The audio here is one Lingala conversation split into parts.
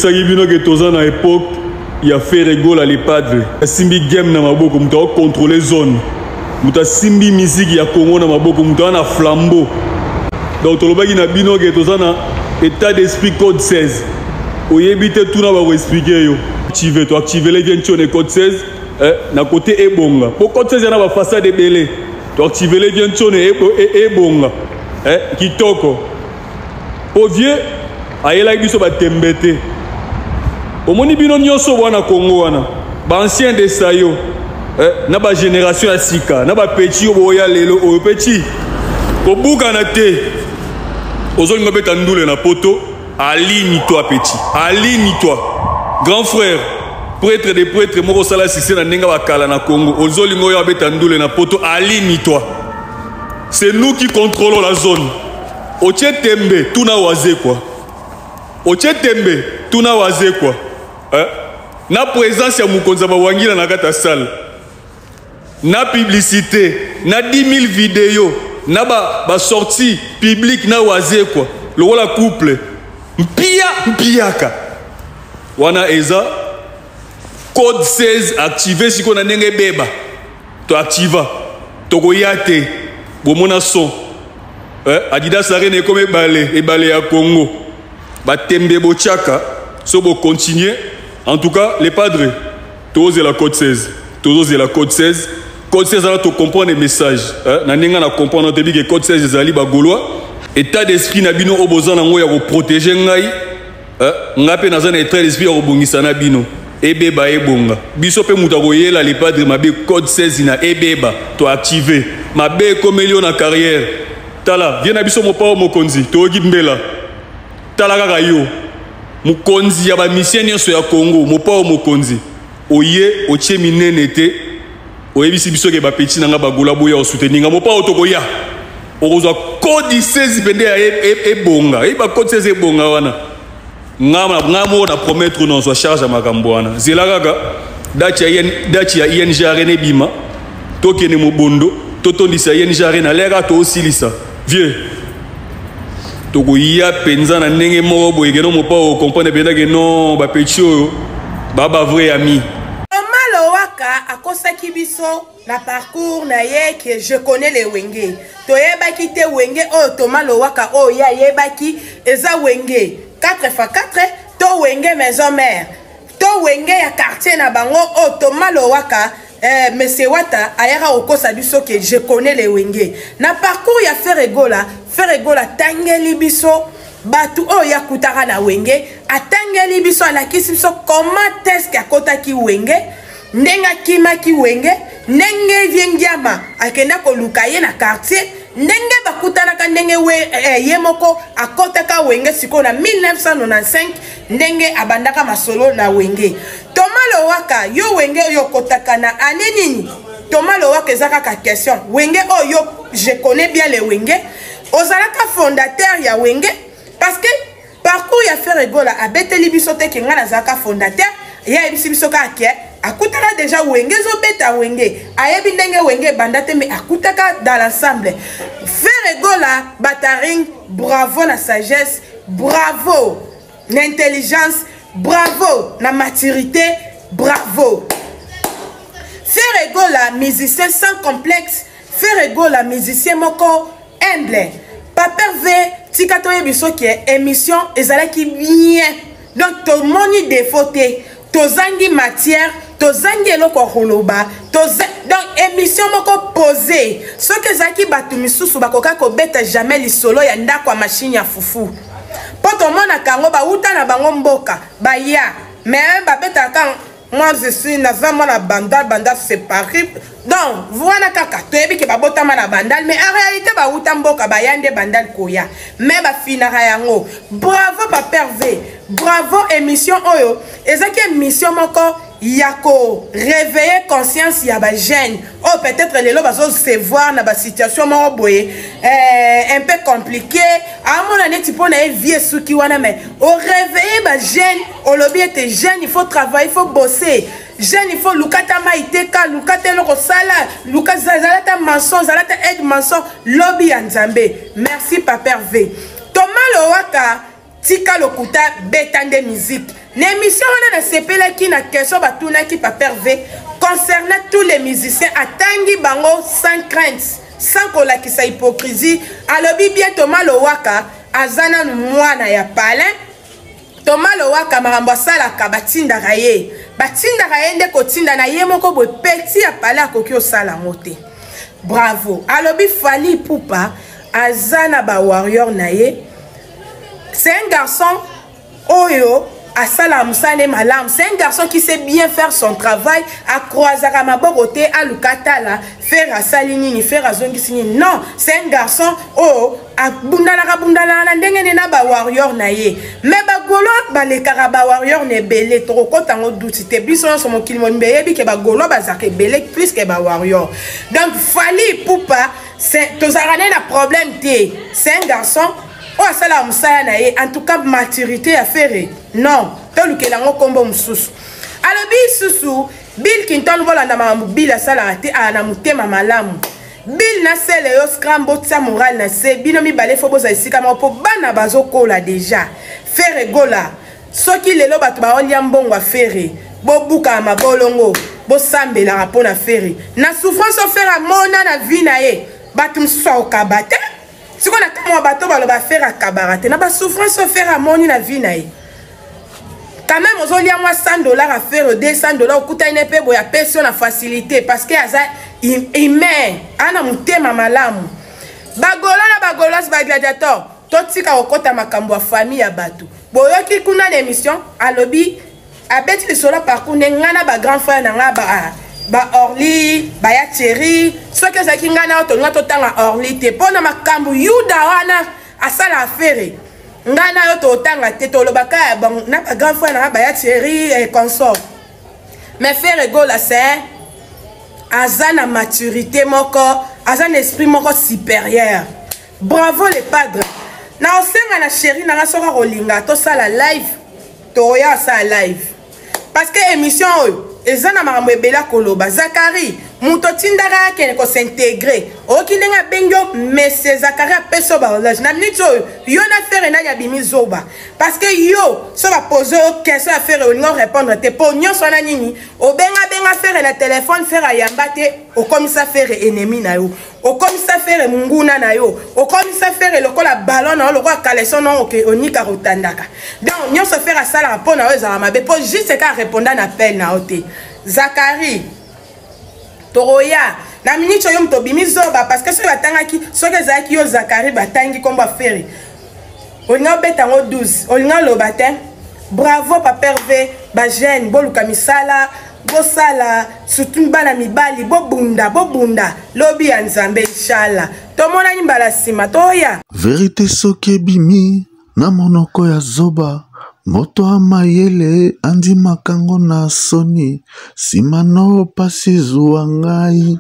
Nayebisaki bino ke toza na epoque ya Ferre Gola le padre asimbi game na maboko, moto ako contrôler zone, moto asimbi musique ya Congo na maboko, moto aza na flambeau. Donc tolobaki na bino ke toza na état d'esprit code 16. Oyebi te tuna bako expliquer yo. Active to activer le vieux Ntione code 16 eh, na côté ebonga. Po code 16 ya na ba façade ebele. To activer le vieux Ntione ebonga. Eh, kitoko. Po vieux ayelaki biso ba tembe te. Omoni bino nyonso wana Congo wana ba ancien de sayo eh, na ba génération ya sika na ba petit oyo boya lelo oyo petit kobukana te ozolinga obeta ndule na poto aligne toi petit aligne toi grand frère prêtre de prêtre moko osala succès na ndenge bakala na Congo ozolinga oyo abeta ndule na poto aligne toi c'est nous qui contrôlons la zone. Otie tembe tuna wazekwa. Otie tembe tuna wazekwa. Eh? Na présence ya mokonzi ya bawangila na kati ya salle. Na publicité, na 10 000 vidéos, na ba, ba sortie publique na wazekwa. Lokola couple. Mpia mpiaka. Wana eza code 16 activé sikoyo na ndenge ebeba. To activa. Tokoya te. Bomona son. Eh, Adidas Arena ekomi ebale, ebale ya Congo. Batembe botiaka, so bo continuer. En tout cas, les padres, tozela code 16. Tozozela code 16. Code 16 ala to comprendre message. Eh, na ndenge na comprendre te bike code 16 ezali ba Gaulois. État d'esprit na bino oyo boza nango ya ko protéger ngai. Eh, nga pe naza na état d'esprit ya kobongisa na bino. Ebeba ebonga. Biso pe moto akoyela le padre mabe code 16 na ebeba to activer. Mabe ekomeli yo na carrière. Tala, vie na biso mopao mokonzi, toyoki mbela. Tala kaka yo. Mokonzi ya ba misien nyonso ya Congo, mopao mokonzi. Oye otie minene te. Oyebisi biso ke ba petit na nga bagola boya osoutenir nga mopao tokoya. Okozwa code 16 pende ya ebonga. Eyeba code 16 ebonga wana. Nga nga moko na promettre non zwa charge ya makambo wana. Zela kaka date ya date ya ING Arena ebima. Tokende mobondo, totondisa ING Arena lera tosilisa. Vieux tokoya mpenza na ndenge moko boye keno mopao okomprendre mpenza ke non bapeti oyo ba ba vrai ami. Thomas Lowaka akosaki biso na parcours na ye que je connais les Wenge. Toyebaki te Wenge oyo Thomas Lowaka oyo ye ayebaki eza Wenge 4x4 to Wenge maison mère to Wenge ya quartier na bango oyo Thomas Lowaka eh, Monsieur Wata ayaka kokosa biso que je connais les Wenge. Na parcours ya Ferre Gola, Ferre Gola tangeli biso bato oyo ye akutaka na Wenge, atangeli biso, alakisi biso comment est-ce que akotaki Wenge, ndenge akimaki Wenge, ndenge vie Ngiama akenda koluka ye na quartier, ndenge bakutanaka, ndenge we, eh, ye moko akotaka Wenge sikoyo na 1995, ndenge abandaka masolo na Wenge. Thomas Lowaka, yo Wenge oyo okotaka na année nini? Thomas Lowaka eza kaka question. Wenge oyo yo, je connais bien les Wenge. Ozalaka fondateur ya Wenge parce que parcours ya Ferre Gola abeteli biso te ke nga nazalaka fondateur, ye ayebisi biso kaka ke akutaka déjà Wenge ezobeta Wenge, ayebi ndenge Wenge ebanda te mais akutaka dans l'ensemble. Ferre Gola Bataring, bravo na sagesse, bravo na intelligence, bravo na maturité, bravo. Ferre Gola musicien sans complexe, Ferre Gola musicien moko humble. Papa Hervé, tika toyebi soki émission ezalaki bien. Donc tomoni défaut te, tozangi matière, tozangi eloko ya koloba, donc émission moko posée. Soki ezalaki bato misusu bakoka kobeta jamais lisolo ya ndako ya machine ya fufu. Po tomonaka yango bauta na bango mboka, baya, mais babetaka moi je suis naza mwana Bandal, Bandal c'est Paris. Donc voilà kaka toyebi ke babotama na Bandal mais en réalité bauta mboka baya nde Bandal koya mais bafinaka yango. Bravo Papa Hervé, bravo émission oyo ezaki émission moko ya ko réveiller conscience ya ba jeunes oyo peut-être lelo bazo se voir na ba situation moko boye un peu compliqué, amona neti mpo na ye vie esuki wana, mais o réveiller ba jeunes, olobi ete jeune il faut travailler, il faut bosser, jeune il faut luka ta mai teka, luka te eloko sala, luka zala ta maçon, zala ta aide maçon, lobi ya Nzambe. Merci Papa Hervé. Thomas Lowaka Tika lokuta, beta nde musique. Na émission wana nasepelaki na question batunaki Papa Hervé concernant tous les musiciens, atangi bango sans crainte, sans kolakisa hypocrisie. Alobi bien Thomas Lowaka aza nanu mwana ya palin. Thomas Lowaka makambo asalaka batindaka ye, batindaka ye nde kotinda na ye moko boye petit ya palin akoki osala yango te. Bravo. Alobi Fally Ipupa aza na ba warrior na ye. C'est un garçon oyo asala mosala ne malamu. C'est un garçon qui sait bien faire son travail. Akroisaka maboko te, aluka tala Ferre asali nini, Ferre azongisi nini. Non, c'est un garçon oyo abundanaka bundanaka na ndenge ne na ba warrior na ye. Mais ba Gaulois balekaka ba warrior na ebele, tokokota yango duti te. Biso nyonso mokili mobimba eyebi ke ba Gaulois bazalaka ebele plus ke ba warrior. Donc Fally Ipupa, tozalaka naye na problème te. C'est un garçon oyo asalaka mosala na ye. En tout cas maturité ya Ferre, non, tolukela yango kombo mosusu. Alobi lisusu Bill Clinton, bolanda makambo Bill asalaka te, ala na motema malamu. Bill na sele yo scram, botia moral na se, bino mibale fo bozala esika moko po bana bazokola déjà. Ferre Gola, soki lelo bato baolia mbongo ya Ferre, bobukaka mabolongo, bosambelaka mpo na Ferre. Na souffrance oyo Ferre amona na vie na ye, bato mosusu akokaba te. Sikoyo na kamwa bato baloba Ferre akabaka te, na ba souffrance oyo Ferre amoni na vie na ye. Quand même ozolia mwa 100 $ à faire 200 $, okutani ne mpe boye apesi yo na facilité parce que aza humain, ana motema malamu. Bagolo na bagoloise, ba gladiator, totika kokota makambo ya famille ya bato. Boyoki kuna na émission alobi abeti lisolo parcours nde ngai na ba grand frère na ngai ba Orly, ba ya Thierry. Soki ezalaki ngai na yo tolinga totanga Orly te mpo na makambo Yuda wana asala affaire. Ngai na yo totanga te, tolobaka ya bango na ba grand frère na ngai ba ya Thierry et consort. Mais Ferre Gola, c'est aza na maturité moko, aza na esprit moko supérieur. Bravo les padres. Na osenga na chéri na nga soka kolinga tosala live, toya asala live. Parce que émission oyo eza na makambo ebele koloba. Zakari, moto tindaka akende ko s'intégrer. Oki ndenge abengi yo monsieur Zakari apesi yo ba horloge. Na minute oyo yo na Ferre nani abimi zoba. Parce que yo so ba poser yo question ya Ferre olinga répondre te. Po nyonso wana nini? Obenga benga Ferre na téléphone, Ferre ayamba te, okomisa Ferre ennemi na yo. Okomisa Ferre munguna na yo. Okomisa Ferre lokola ballon na yo, lokola caleçon na yo, oke onika kotandaka. Donc nyonso Ferre asalaka po na yo ezalaka mabe, po juste ka répondre na appel na yo te. Zakari, tokoya na minute oyo moto obimi zoba parce que soki batangaki, soki ezalaki yo Zakari batangi kombo ya Ferre, olinga obeta yango 12, olinga oloba te. Bravo Papa Hervé, ba jeune boluka misala, bosala surtout bana mibali, bobunda, bobunda lobi ya Nzambe inshallah. Tomonani mbala nsima toya. Verite soki ebimi na monoko ya zoba, moto ya mayele andimaka ngo na soni, sima no pasi zuwa ngai,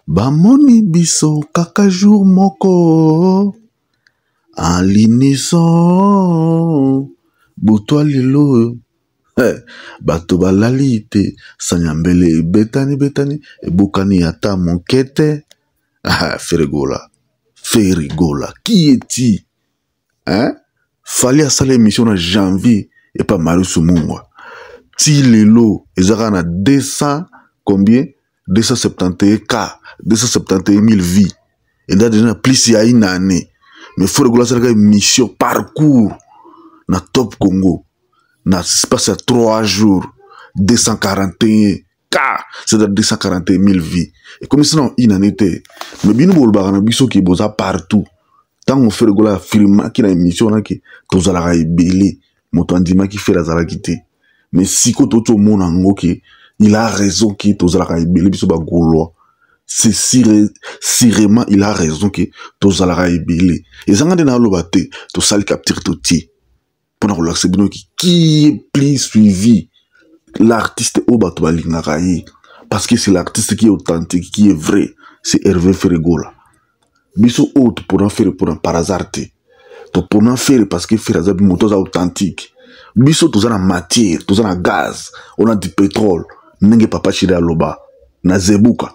bamoni biso kaka jour moko. En l'unisson, butwa lelo, bato balali te, sanya mbele ebetani betani, ebukani ata moke te. Ah, Ferre Gola, Ferre Gola, qui es-tu? Hein? Fally asala émission na janvier et pas Marius Mungwa. Ti lelo ezaka na 200 combien? 271 K, 271 000 vies. Et là déjà plus il y a une année. Mais Ferre Gola asalaka émission parcours na Top Congo. Na espace ya 3 jours, 241 K, c'est-à-dire 241 000 vies. Et comme sinon une année te. Mais bino bolobaka na biso ki boza partout. Tango Ferre Gola afirmaki na émission wana ke tozalaka ebele, moto andimaki Ferre azalaki te. Mais siko toti omona yango ke il a raison ke tozalaka ebele biso ba Gaulois. C'est sûrement il a raison ke tozalaka ebele. Ezanga nde naloba te, tosali capture totie. Mpona kolakisa bino ki qui est plus suivi, l'artiste oyo bato balingaka ye. Parce que c'est l'artiste qui est authentique, qui est vrai, c'est Hervé Ferre Gola. Biso oyo topona Ferre mpona par hasard te. Topona Ferre parce que Ferre aza moto aza authentique. Biso toza na matière, toza na gaz, on a du pétrole. Ndenge Papa Chiri aloba na Zebuka.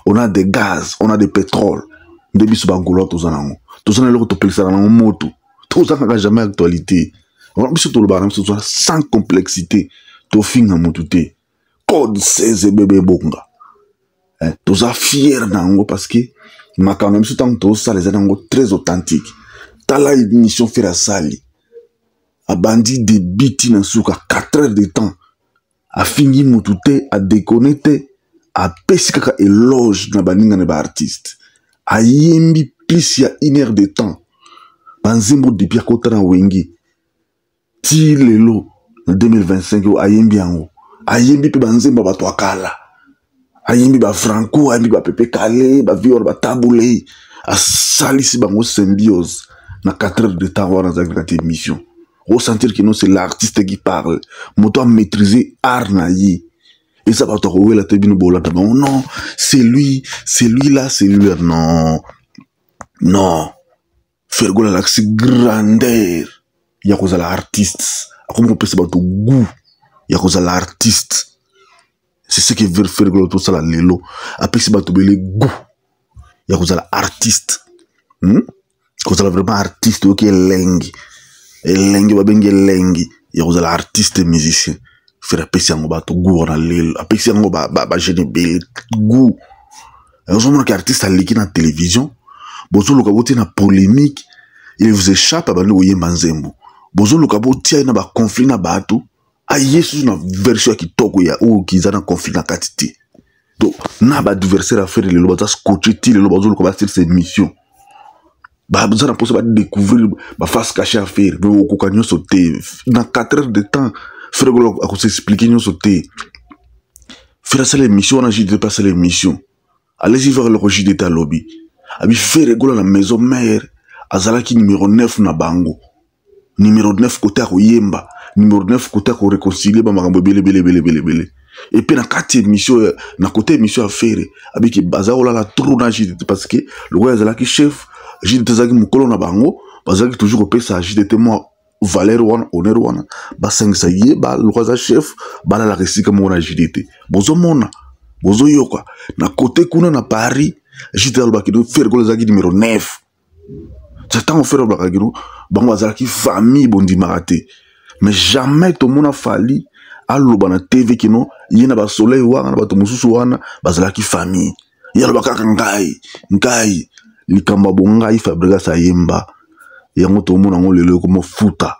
On a des gaz, on a du pétrole. Nde biso ba Gaulois toza nango. Toza na eloko topelisaka nango moto. Ozangaka jamais actualité. Wana biso tolobaka na biso toza sans complexité, tofinga motu te. Code 16 ebebe ebonga. Eh, toza fier na yango parce que makambo na biso ntango tozosala eza nango très authentique. Tala émission Ferre asali, abandi début ti na suka, 4 heures de temps, afingi motu te, adekone te, apesi kaka éloge na baninga na baartiste, ayembi plus ya une heure de temps banzembo depuis akota na Wenge ti lelo na 2025 oyo ayembi yango. Ayembi mpe banzembo ya bato ya kala, ayembi bafranco, ayembi bapepe kale, baviole, batabule, asalisi bango symbiose na 4 heures de temps wana azalaki na kati émission. Osentir que non, c'est l'artiste qui parle, moto amaîtriser art na ye. Eza bato akowela te, bino bolanda bango. Non, c'est lui, c'est lui là, c'est lui là. Non, non, Ferre Gola alakisi grandeur ya kozala artiste, akomi kopesa bato goût ya kozala artiste. C'est ce que Ferre Gola tosala lelo, apesi bato bele goût ya kozala artiste, Kozala vraiment artiste, oyoki elengi, elengi babengi elengi ya kozala artiste musicien. Ferre apesi yango bato goût wana lelo, apesi yango bajeune ebele goût. Ozomonaka artiste aleki na télévision, bozoluka botia na polémique, il vous échappe, abandi koyemba nzembo, bozoluka botia ye na baconflit na bato, aye susu na version ya kitoko ya oyo kiza na conflit na kati te. Donc na baadversaire ya Ferre lelo baza scotché ti lelo, bazoluka basilisa émission, baza na mposa badécouvrir baface caché ya Ferre, mais okoka nyonso te na 4 heures de temps. Ferre Gola akosexplike nyonso te. Ferre asala émission wana, JDT mpe asala émission. Allez-y vers le JDT, alobi abi Ferre Gola na maison mère azalaki numéro 9 na bango, numéro 9 kote ya koyemba, numéro 9 kote ya koréconcilie bamakambo ebele ebele ebele ebele ebele. Et puis na kati émission, na côté émission ya Ferre, abiki baza kolala trop na JDT parce que lokola azalaki chef, JDT azalaki mokolo na bango, bazalaki toujours kopesa JDT mwa valeur wana, honneur wana, basangisa ye lokola aza chef, balalaka esika moko na JDT. Bozomona, bozoyoka na côté kuna na Paris, JDT alobaki Ferre Gola azalaki numéro 9. Ntango Ferre alobaka kino bango bazalaki famille, bondimaka te, mais jamais tomona Fally aloba na TV kino ye na basoleil wana na bato mosusu wana bazalaki famille. Ye aloba kaka ngai, ngai, likambo ya bongai. Fabregas ayemba yango, tomona yango lelo ekomofuta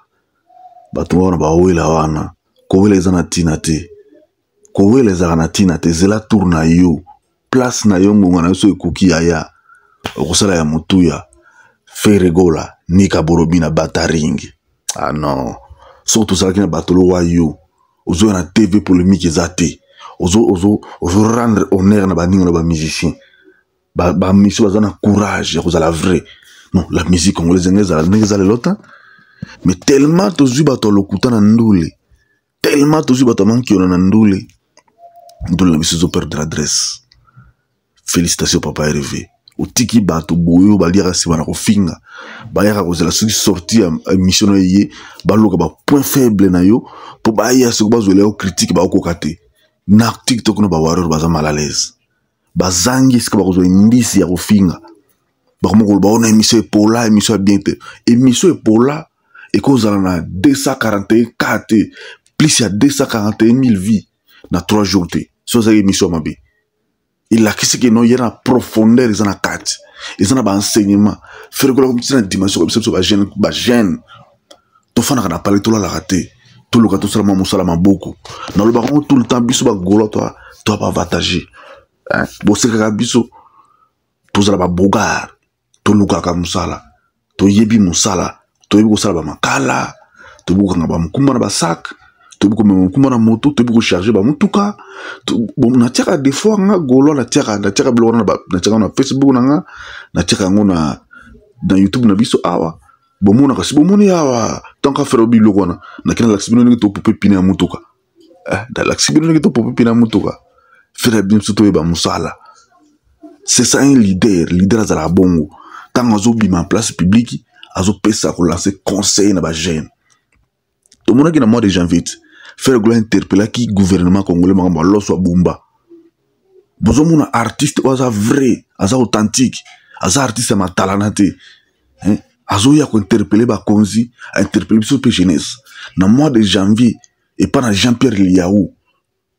bato wana bawela wana. Kowela eza na ntina te, kowela ezalaka na ntina te. Zela tour na yo, place na yo, ngonga na yo so ekoki, yaya, okosala ya motuya. Ferre Gola nika borobi na bataring. Ah non, soki tozalaki na bato lowa yo ozoya na TV, polémique eza te, ozo rendre honneur na baninga na bamusicien, bamisio baza na courage ya kozala vrai. Non, la musique congolaise ndenge ezala, ndenge eza lelo ta, mais tellement tozwi bato ya lokuta na ndule, tellement tozwi bato ya mankiona na ndule, ndule na biso ezoperdre adresse. Félicitation papa Hervé, otiki bato boye oyo baliaka nsima na kofinga, bayaka kozela soki sorti ya émission na ye, baluka bapoint faible na yo mpo baya soki bazwela yo critique, bakokoka te. Na TikTok na bawarrior baza mal à l'aise, bazangi esika bakozwa indisi ya kofinga. Bakoma koloba ona émission epola, émission ya bien te. Émission epola ekozala na 241 k te, plus ya 241 000 vues na 3 jours te. So ezalaki émission ya mabe, elakisi ke no ye na profondeur eza na kati, eza na baenseignement. Ferre Gola komiti na dimension biso, biso bajeune, bajeune tofandaka na pale, tolalaka te, toluka tosala mwa mosala maboko. Nalobaka ngo tout le temps, biso bagolo toa baavantage, bosekaka biso, tozala babogar, tolukaka mosala, toyebi mosala, toyebi kosala bamakala, toyebi kokanga bamokumba na basak, toyebi komema mokumba na moto, toyebi kocharge bamotuka. Natiaka des fois nga golo, natiaka biloko wana, natiaka na Facebook na nga, natiaka yango na YouTube na biso awa. Bomonaka si bomoni awa tanka Ferre biloko wana, nakei nalakisi bino ndenge topope pine ya motuka, nalakisi bino ndenge topope pine ya motuka. Ferre biso toyeba mosala, c'est ça un leader. Leader azalaka bongo, ntango azobima en place publique, azopesa kolancer conseil na bajeune. Tomonaki na mois de janvier, Ferre Gola interpellaki gouvernement congolais makambo ya loso ya Bumba. Bozomona artiste oyo aza vrai, aza authentique, aza artiste ya matalana te. Azoya kointerpele bakonzi, ainterpele biso mpe jeunesse. Na mois de janvier, epa na Jean-Pierre Liaou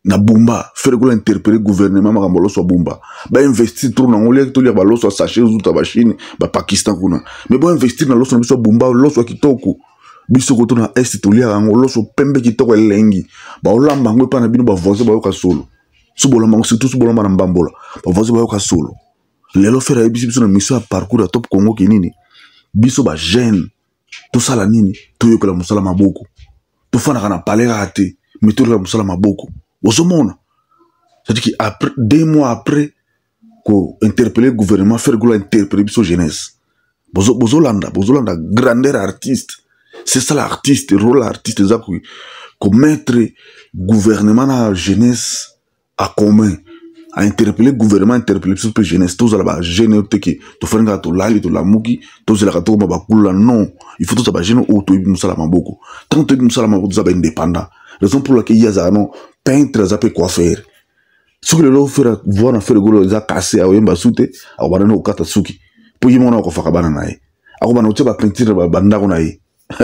na Bumba, Ferre Gola interpele gouvernement makambo loso ya Bumba. Ba investir trop nango, liaki tolia ba loso ya sachet zuta ba Chine, ba Pakistan kuna. Mais bo investir na loso na biso ya Bumba, loso ya kitoko. Biso koto na Est toliaka yango loso pembe kitoko elengi. Ba olamba yango epa na bino ba voisin bayoka solo. So bolamba yango surtout so bolamba na mbambola. Ba voisin bayoka solo. Lelo Ferre ayebisi biso na mission ya parcours ya Top Congo ke nini? Biso ba jeune tosala nini? Toyekola mosala maboko. Tofandaka na palais kaka te, mais toyekola mosala maboko. Ozomona? C'est-à-dire que après, 2 mois après ko interpeller gouvernement, Ferre Gola interpeller biso jeunesse. Bozo, bozolanda, bozolanda grandeur artiste. C'est ça l'artiste, rôle artiste eza ko, ko mettre gouvernement na jeunesse à commun. A interpeller gouvernement, interpeller biso pe jeunesse. Tozala ba jeune oyo te ke tofandi kaka tolali, tolamuki, tozelaka tokoma bakulula. Non, il faut tozala ba jeune oyo toyebi mosala maboko. Tant toyebi mosala maboko, toza ba indépendant. Raison pour laquelle ye azala non peintre, aza pe coiffeur. Soki lelo Ferre voix na Ferre Gola eza cassé, akoyemba su te, akobanda nde kokata suki po ye moko akofaka bana na ye, akobanda kotia ba peinture na ba ndako na ye.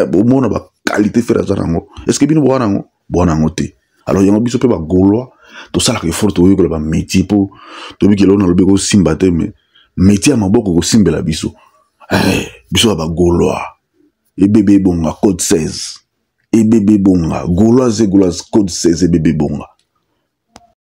Bomona ba qualité Ferre aza nango. Est-ce que bino boa nango? Boa nango te. Alors yango biso pe ba Gaulois tosalaka effort toyekola ba métier po toyebi ke lelo nalobi ekosimba te, mais métier ya maboko ekosimbela biso. Biso ya ba Gaulois ebebe ebonga code 16 ebebe ebonga Gaulois et Gaulois code 16 ebebe ebonga.